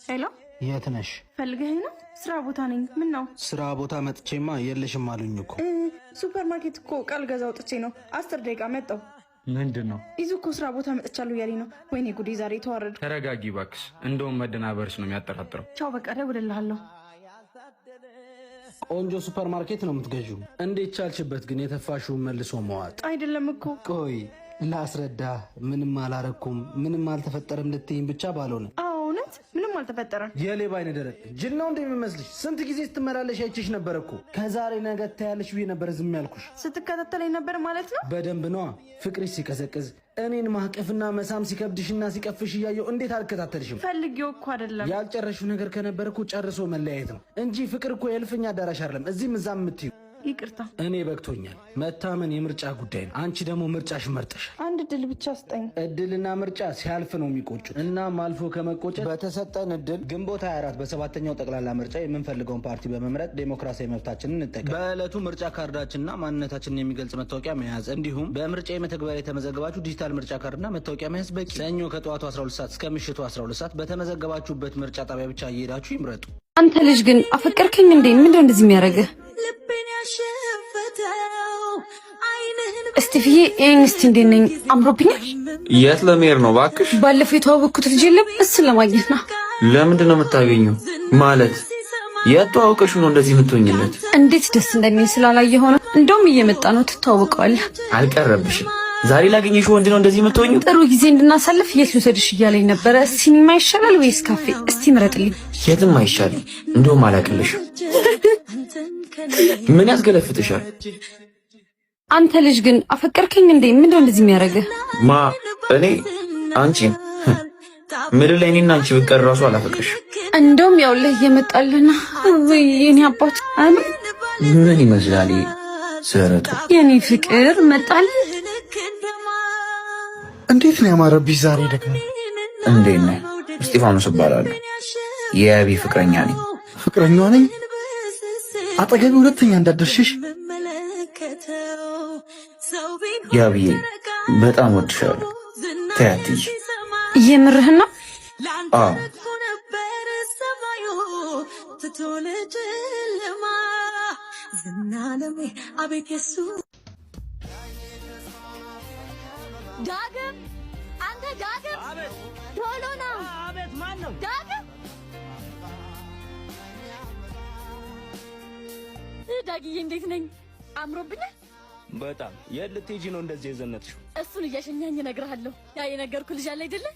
Hello፣ የት ነሽ? ፈልገኸኝ ነው? ስራ ቦታ ነኝ። ምን ነው? ስራ ቦታ መጥቼማ የለሽም አሉኝ እኮ። ሱፐር ማርኬት እኮ ቃል ገዛ ወጥቼ ነው። 10 ደቂቃ መጣሁ። ምንድን ነው? ይዙ እኮ ስራ ቦታ መጥቻለሁ እያለኝ ነው። ወይኔ ጉዴ፣ ዛሬ ተዋረድኩ። ተረጋጊ እባክሽ። እንደውም መደናበርሽ ነው የሚያጠራጥረው። ቻው፣ በቃ እደውልልሃለሁ። ቆንጆ ሱፐር ማርኬት ነው የምትገዢው። እንዴት ቻልሽበት ግን የተፋሽውን መልሶ መዋጥ? አይደለም እኮ። ቆይ ላስረዳ። ምንም አላረኩም፣ ምንም አልተፈጠረም ልትይኝ ብቻ ባልሆነ። አዎ እውነት ምንም አልተፈጠረም። የሌባ አይነ ደረቅ ጅል ነው እንደሚመስልሽ? ስንት ጊዜ ስትመላለሽ አይቼሽ ነበር እኮ። ከዛሬ ነገ ታያለሽ ብዬ ነበር ዝም ያልኩሽ። ስትከታተለኝ ነበር ማለት ነው? በደንብ ነዋ። ፍቅርሽ ሲቀዘቅዝ እኔን ማቀፍና መሳም ሲከብድሽና ሲቀፍሽ እያየው እንዴት አልከታተልሽም? ፈልጌው እኮ አይደለም። ያልጨረሽው ነገር ከነበረ እኮ ጨርሶ መለያየት ነው እንጂ ፍቅር እኮ የእልፍኝ አዳራሽ አይደለም። እዚህም እዛም የምትዩ። ይቅርታ። እኔ በቅቶኛል። መታመን የምርጫ ጉዳይ ነው። አንቺ ደግሞ ምርጫሽ መርጠሻል። አንድ እድል ብቻ ስጠኝ። እድልና ምርጫ ሲያልፍ ነው የሚቆጩት። እናም አልፎ ከመቆጨት በተሰጠን እድል ግንቦት 24 በሰባተኛው ጠቅላላ ምርጫ የምንፈልገውን ፓርቲ በመምረጥ ዴሞክራሲያዊ መብታችንን እንጠቀም። በዕለቱ ምርጫ ካርዳችንና ማንነታችንን የሚገልጽ መታወቂያ መያዝ እንዲሁም በምርጫ የመተግበሪያ የተመዘገባችሁ ዲጂታል ምርጫ ካርድና መታወቂያ መያዝ በቂ። ሰኞ ከጠዋቱ 12 ሰዓት እስከ ምሽቱ 12 ሰዓት በተመዘገባችሁበት ምርጫ ጣቢያ ብቻ እየሄዳችሁ ይምረጡ። አንተ ልጅ ግን አፈቀርከኝ እንዴ? ምንድነው እንደዚህ የሚያደርግህ? እስቲፍዬ ይሄን እስቲ እንዴት ነኝ? አምሮብኛል? የት ለመሄድ ነው እባክሽ? ባለፈው የተዋወቅኩት ልጅ የለም፣ እሱን ለማግኘት ነው። ለምንድን ነው የምታገኘው? ማለት የት ተዋውቀሽው ነው እንደዚህ የምትሆኝለት? እንዴት ደስ እንደሚል ስላላየ ሆነ። እንደውም እየመጣ ነው፣ ትተዋወቀዋለህ። አልቀረብሽም። ዛሬ ላገኘሽ ወንድ ነው እንደዚህ የምትሆኚው? ጥሩ ጊዜ እንድናሳልፍ የት ልውሰድሽ እያለኝ ነበረ። ሲኒማ ይሻላል ወይስ ካፌ? እስቲ ምረጥልኝ። የትም አይሻልም። እንደውም አላቅልሽም። ምን ያስገለፍጥሻል? አንተ ልጅ ግን አፈቀርከኝ እንዴ? ምንድነው እንደዚህ የሚያደርግህ? ማ እኔ? አንቺ ምድር ላይ እኔና አንቺ ብቀር እራሱ አላፈቅርሽም። እንደውም ያውልህ እየመጣልና ወይ የኔ አባት። ምን ይመስላል ስረጡ? የኔ ፍቅር መጣል። እንዴት ነው ያማረብሽ ዛሬ ደግሞ። እንዴት ነህ? እስጢፋኖስ እባላለሁ። የአቢ ፍቅረኛ ነኝ። ፍቅረኛዋ ነኝ? አጠገቤ ሁለተኛ እንዳትደርሽሽ። ያብዬ በጣም ወድሻለሁ። ተያትይ የምርህን ነው? አዎ። ዳግም፣ አንተ ዳግም፣ ቶሎ ና! ዳግም፣ ዳግዬ፣ እንዴት ነኝ? አምሮብኛል? በጣም። የት ልትሄጂ ነው እንደዚህ የዘነጥሽው? እሱን እያሸኛኝ እነግርሃለሁ። ያ የነገርኩህ ልጅ አለ አይደለ?